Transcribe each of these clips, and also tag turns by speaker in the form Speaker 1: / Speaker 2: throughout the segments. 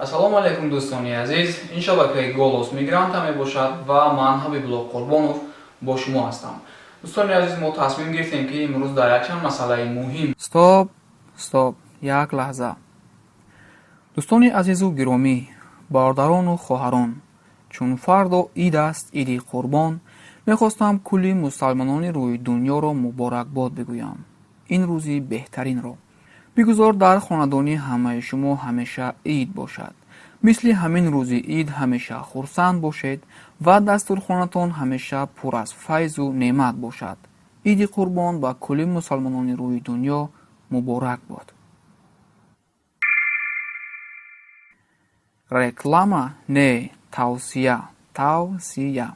Speaker 1: Ассалому алайкум, дӯстони азиз! Ин шабакаи «Голос мигранта» мебошад ва ман, Ҳабибулло Қурбонов, бо шумо ҳастам. Дӯстони азиз, мо тасмим гирифтем, ки имрӯз дар якчанд масъалаи муҳим.
Speaker 2: Стоп, стоп, як лаҳза. Дӯстони азизу гиромӣ, бародарону хоҳарон, чун фардо ид аст, Иди Қурбон, мехостам кулли мусалмонони рӯи дунёро муборакбод бигӯям. Ин рӯзи беҳтаринро бигузор дар хонадони ҳамаи шумо ҳамеша ид бошад. Мисли ҳамин рӯзи ид ҳамеша хурсанд бошед ва дастурхонатон ҳамеша пур аз файзу неъмат бошад. Иди Қурбон ба кулли мусалмонони рӯи дунё муборак бод. Реклама не, тавсия, тавсия.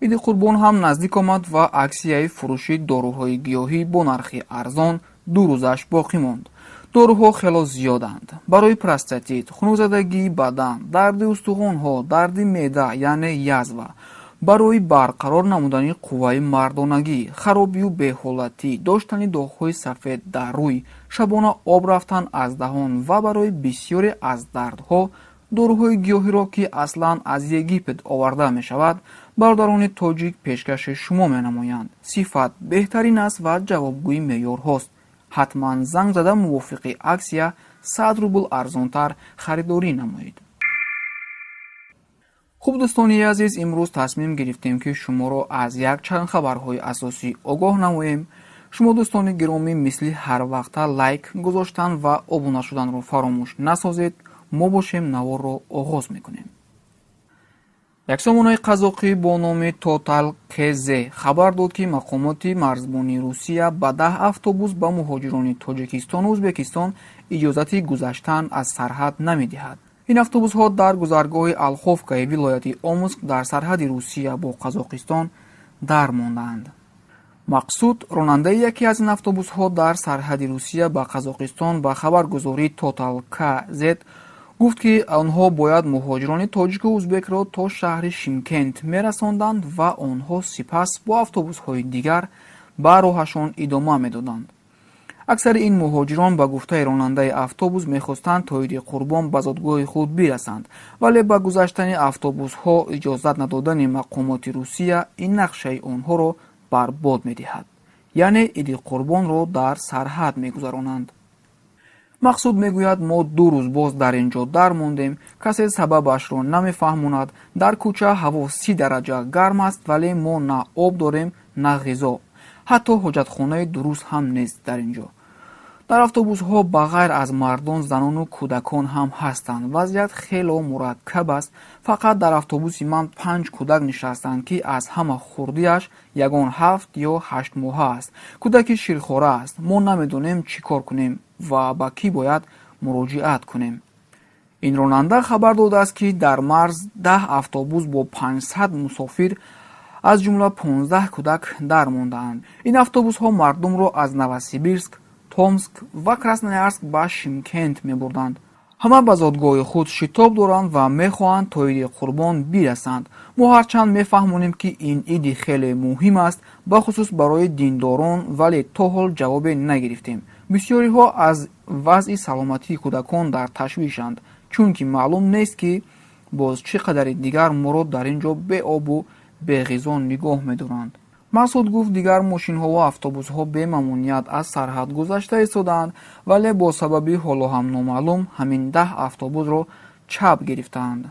Speaker 2: Иди Қурбон ҳам наздик омад ва аксияи фурӯши доруҳои гиёҳӣ бо нархи арзон 2 рӯзаш боқӣ монд. Доруҳо хело зиёданд: барои простатит, хунукзадагии бадан, дарди устухонҳо, дарди меъда, яъне язва, барои барқарор намудани қувваи мардонагӣ, харобию беҳолатӣ, доштани доғҳои сафед дар рӯй, шабона об рафтан аз даҳон ва барои бисёре аз дардҳо. Доруҳои гиёҳиро, ки аслан аз Египет оварда мешавад, бародарони тоҷик пешкаши шумо менамоянд. Сифат беҳтарин аст ва ҷавобгӯи меъёрҳост. Ҳатман занг зада, мувофиқи аксия 100 рубл арзонтар харидорӣ намоед. Хуб, дӯстони азиз, имрӯз тасмим гирифтем, ки шуморо аз якчанд хабарҳои асосӣ огоҳ намоем. Шумо, дӯстони гиромӣ, мисли ҳарвақта лайк гузоштан ва обуна шуданро фаромӯш насозед. Мо бошем, наворро оғоз мекунем. Як сомонаи қазоқӣ бо номи Тотал КЗ хабар дод, ки мақомоти марзбонии Русия ба 10 автобус ба муҳоҷирони Тоҷикистону Ӯзбекистон иҷозати гузаштан аз сарҳад намедиҳад. Ин автобусҳо дар гузаргоҳи Алховкаи вилояти Омск дар сарҳади Русия бо Қазоқистон дар мондаанд. Мақсуд, ронандаи яке аз ин автобусҳо дар сарҳади Русия ба Қазоқистон, ба хабаргузории Тотал КЗ гуфт, ки онҳо бояд муҳоҷирони тоҷику узбекро то шаҳри Шимкент мерасонданд ва онҳо сипас бо автобусҳои дигар ба роҳашон идома медоданд. Аксари ин муҳоҷирон, ба гуфтаи ронандаи автобус, мехостанд то Иди Қурбон ба зодгоҳи худ бирасанд, вале ба гузаштани автобусҳо иҷозат надодани мақомоти Русия ин нақшаи онҳоро барбод медиҳад, яъне Иди Қурбонро дар сарҳад мегузаронанд. Мақсуд мегӯяд: «Мо 2 рӯз боз дар ин ҷо дар мондем, касе сабабашро намефаҳмонад. Дар кӯча ҳаво 30 дараҷа гарм аст, вале мо на об дорем, на ғизо, ҳатто ҳоҷатхонаи дуруст ҳам нест дар ин ҷо. Дар автобусҳо ба ғайр аз мардон занону кӯдакон ҳам ҳастанд. Вазъият хело мураккаб аст. Фақат дар автобуси ман панҷ кӯдак нишастанд, ки аз ҳама хурдиаш ягон 7 ё 8 моҳа аст, кӯдаки ширхора аст. Мо намедонем, чӣ кор кунем ва ба кӣ бояд муроҷиат кунем». Ин ронанда хабар додааст, ки дар марз 10 автобус бо 500 мусофир, аз ҷумла 15 кӯдак, дар мондаанд. Ин автобусҳо мардумро аз Новосибирск, Томск ва Красноярск ба Шимкент мебурданд. Ҳама ба зодгоҳи худ шитоб доранд ва мехоҳанд то Иди Қурбон бирасанд. Мо ҳарчанд мефаҳмонем, ки ин иди хеле муҳим аст, бахусус барои диндорон, вале то ҳол ҷавобе нагирифтем. Бисёриҳо аз вазъи саломатии кӯдакон дар ташвишанд, чунки маълум нест, ки боз чӣ қадари дигар моро дар ин ҷо беобу беғизо нигоҳ медоранд. Мақсуд гуфт, дигар мошинҳову автобусҳо бемамоният аз сарҳад гузашта истодаанд, вале бо сабаби ҳоло ҳам номаълум ҳамин 10 автобусро чап гирифтаанд.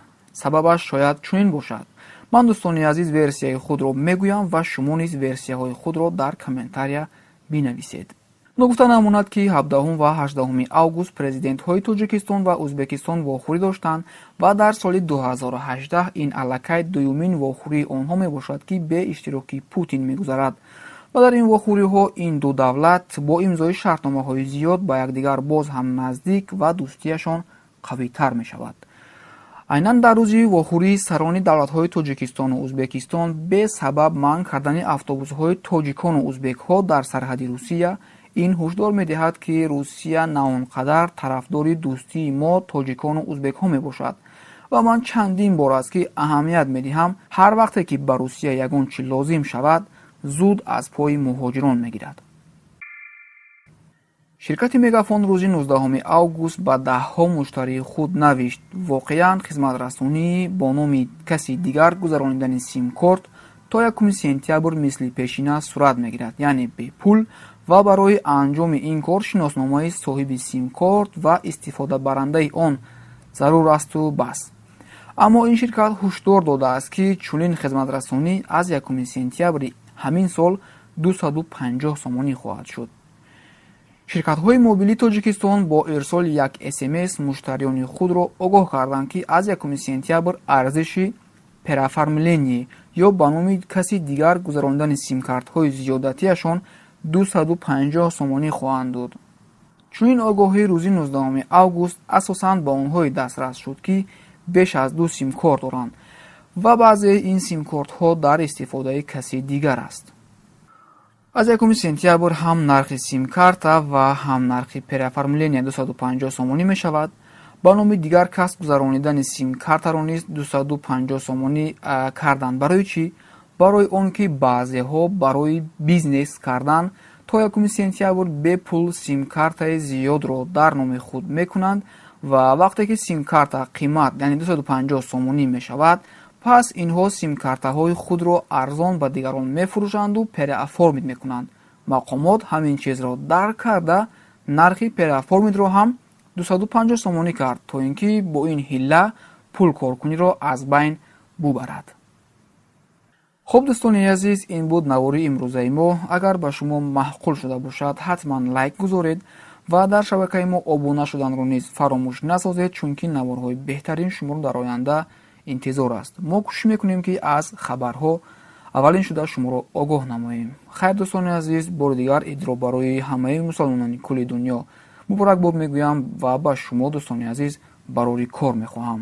Speaker 2: Сабабаш шояд чунин бошад. Ман, дӯстони азиз, версияи худро мегӯям ва шумо низ версияҳои худро дар комментария бинависед. Ногуфта намонад, ки 17 ва 18 август президентҳои Тоҷикистон ва Ӯзбекистон вохӯрӣ доштанд ва дар соли 2018 ин аллакай дуюмин вохӯрии онҳо мебошад, ки бе иштироки Путин мегузарад. Ва дар ин вохӯриҳо ин ду давлат бо имзои шартномаҳои зиёд ба якдигар боз ҳам наздик ва дӯстияшон қавитар мешавад. Айнан дар рӯзи вохӯрии сарони давлатҳои Тоҷикистону Ӯзбекистон бесабаб манъ кардани автобусҳои тоҷикону узбекҳо дар сарҳади Русия ин ҳушдор медиҳад, ки Русия на он қадар тарафдори дӯстии мо, тоҷикону узбекҳо, мебошад. Ва ман чандин бор аст, ки аҳамият медиҳам: ҳар вақте ки ба Русия ягон чӣ лозим шавад, зуд аз пои муҳоҷирон мегирад. Ширкати Мегафон рӯзи 19 август ба даҳҳо муштарии худ навишт: воқеан хизматрасонии бо номи каси дигар гузаронидани симкорт то 1 сентябр мисли пешина сурат мегирад, яъне бепул, ва барои анҷоми ин кор шиносномаи соҳиби симкорт ва истифодабарандаи он зарур асту бас. Аммо ин ширкат ҳушдор додааст, ки чунин хизматрасонӣ аз 1 сентябри ҳамин сол 250 сомонӣ хоҳад шуд. Ширкатҳои мобилии Тоҷикистон бо ирсоли як СМС муштариёни худро огоҳ карданд, ки аз 1 сентябр арзиши переоформление ё ба номи каси дигар гузаронидани симкартҳои зиёдатиашон 250 сомонӣ хоҳанд дод. Чунин огоҳӣ рӯзи 19 август асосан ба онҳое дастрас шуд, ки беш аз ду симкорт доранд ва баъзеи ин симкортҳо дар истифодаи каси дигар аст. Аз 1 сентябр ҳам нархи симкарта ва ҳам нархи переоформления 250 сомонӣ мешавад. Ба номи дигар кас гузаронидани симкартаро низ 250 сомонӣ карданд. Барои чӣ? Барои он ки баъзеҳо барои бизнес кардан то 1 сентябр бепул симкартаи зиёдро дар номи худ мекунанд ва вақте ки симкарта қимат, яъне 250 сомонӣ мешавад, пас инҳо симкартаҳои худро арзон ба дигарон мефурӯшанду переоформить мекунанд. Мақомот ҳамин чизро дарк карда, нархи переоформить ро ҳам 250 сомонӣ кард, то ин ки бо ин ҳилла пулкоркуниро аз байн бубарад. Хуб, дӯстони азиз, ин буд навори имрӯзаи мо. Агар ба шумо маъқул шуда бошад, ҳатман лайк гузоред ва дар шабакаи мо обуна шуданро низ фаромӯш насозед, чунки наворҳои беҳтарин шуморо дар оянда интизор аст. Мо кӯшиш мекунем, ки аз хабарҳо аввалин шуда шуморо огоҳ намоем. Хайр, дӯстони азиз, бори дигар идро барои ҳамаи мусалмонони кулли дунё муборакбод мегӯям ва ба шумо, дӯстони азиз, барори кор мехоҳам.